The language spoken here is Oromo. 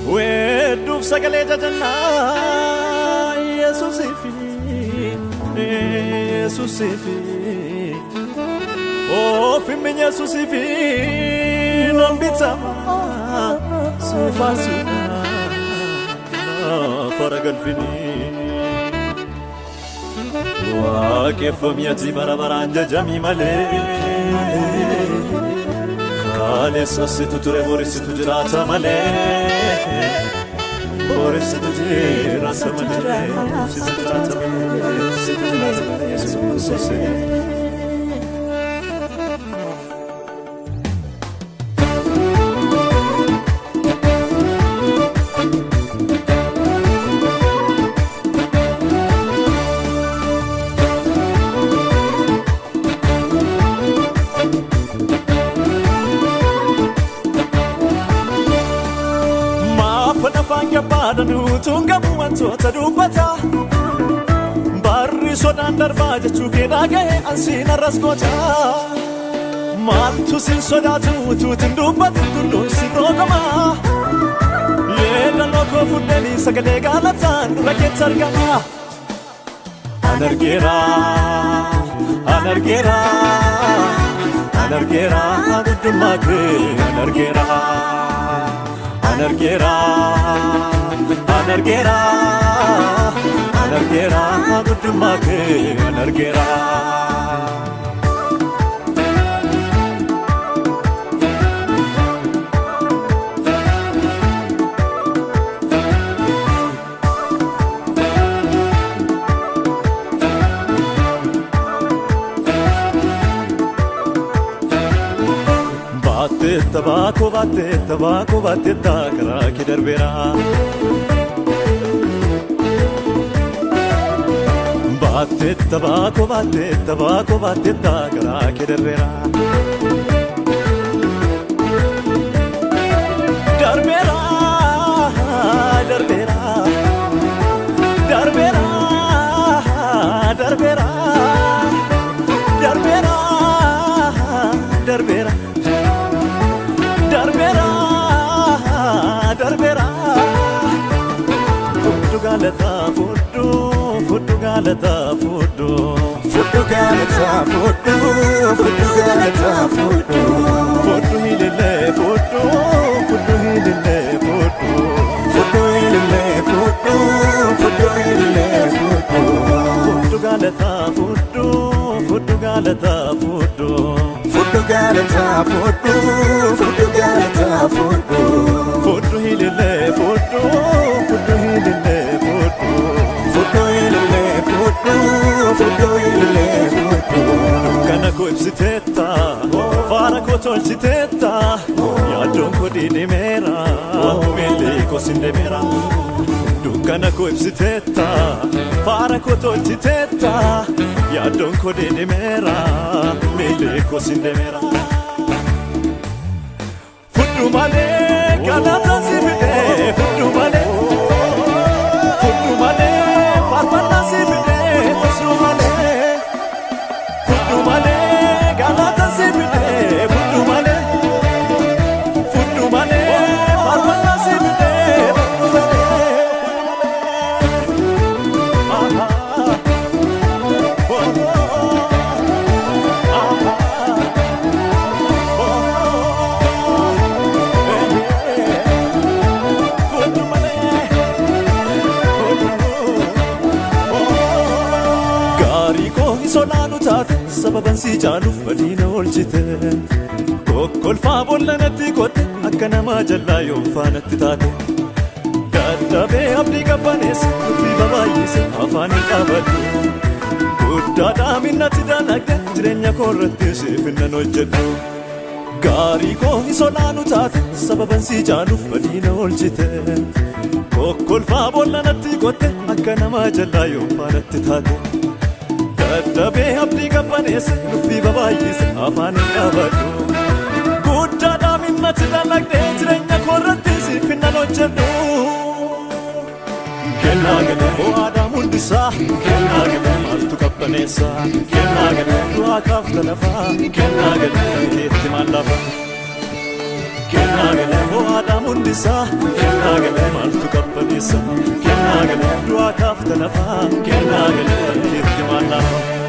Weedduuf sagalee jajannaa Yesuusiifi Yesuusiifi Ofiin Yesuusiifi nan bitama si faarsuudha fara galfinii. Waaqeffamii ati bara baraan jajamii malee. Kaleessa situ ture, borisitu jiraata malee. Borisitu jiraata malee. Situ jiraata malee. Situ jiraata malee. Yesuus. Maafan afaan gabbaadha nuutuun gabu wantoota dubbata. Barri sodaan darbaa jechuu kee dhaga'e ansiin arras goota. Maaltu sin sodaatu utuutin dubbatu tulluun si roogama. Yeedaloo koo fudhanii sagalee galataan dura keetti argama. An argeera, an argeera, an argeera guddummaa kee an argeera. An argeera, an argeera, an argeera guddummaa kee an argeera. Baatteetta baakoo baatteetta baakoo baatteetta karaa kee darbeera. Baatteetta baakoo baatteetta baakoo baatteetta karaa kee darbeera. Darbeera, darbeera, darbeera, darbeera, darbeera, darbeera. Darbeera, darbeera. Fudhu galataa, fudhu, fudhu galataa, fudhu. Fudhu galataa, fudhu, fudhu galataa, fudhu. Fudhu hilillee, fudhu, fudhu hilillee, fudhu. Fudhu ilillee, fudhu, fudhu ilillee, fudhu. Fudhu galataa, fudhu, fudhu galataa, fudhu. Fudhu galataa, fudhu, fudhu galataa, fudhu. Fudhu hilillee, fudhu, fudhu hilillee, fudhu. Fudhu ilillee, fudhu, fudhu ilillee, fudhu. Dukkana koo ibsiteetta, faara koo tolchiteetta, yaaddoon koo dhidhimeera, miilli koo sindemeera. Dukkana koo ibsiteetta, faara koo tolchiteetta, yaaddoon koo dhidhimeera, miilli koo sindemeera. Fudhu malee galata si fidee, fudhu malee, fudhu malee faarfannaa si fidee, fudhu malee. Fudhu malee galata si fidee, fudhu malee, fudhu malee faarfannaa si fidee, fudhu malee. Aha. Oh, aha. Oh, eh, fudhu malee. Gaarii koo hin solaanu taate, sababan si caaluuf badiina oolchite. Kokkolfaa bollanatti qotte, akka namaa jallaa yoon faanatti taate. Dadhabee abdii qabbaneesse, nuffii babaay'ise afaan hin qabadhu. Guddaadhaa minnatti dalagde, jireenya koo irratti siif nan hojjedhu. Gaarii koo hin solaanu taate, sababan si caaluuf badiina oolchite. Kokkolfaa bollanatti qotte, akka namaa jallaa yoon faanatti taate. Dadhabee abdii qabbaneesse, nuffii babaay'ise afaan hin qabadhu. Guddaadhaa minnatti dalagdee, jireenya koo irratti siif nan hojjedhu. Kennaa galee ho'aadhaa mul'isaa, kennaa galee maaltu qabbaneessaa, kennaa galee du'aa kaafta lafaa, kennaa galee kan keetti maal lafa. Kennaa galee ho'aadhaa mul'isaa, kennaa Kennaa galee maaltu qabbaneessa? Kennaa galee du'aa kaafta lafaa. Kennaa galee keetti maal laafa?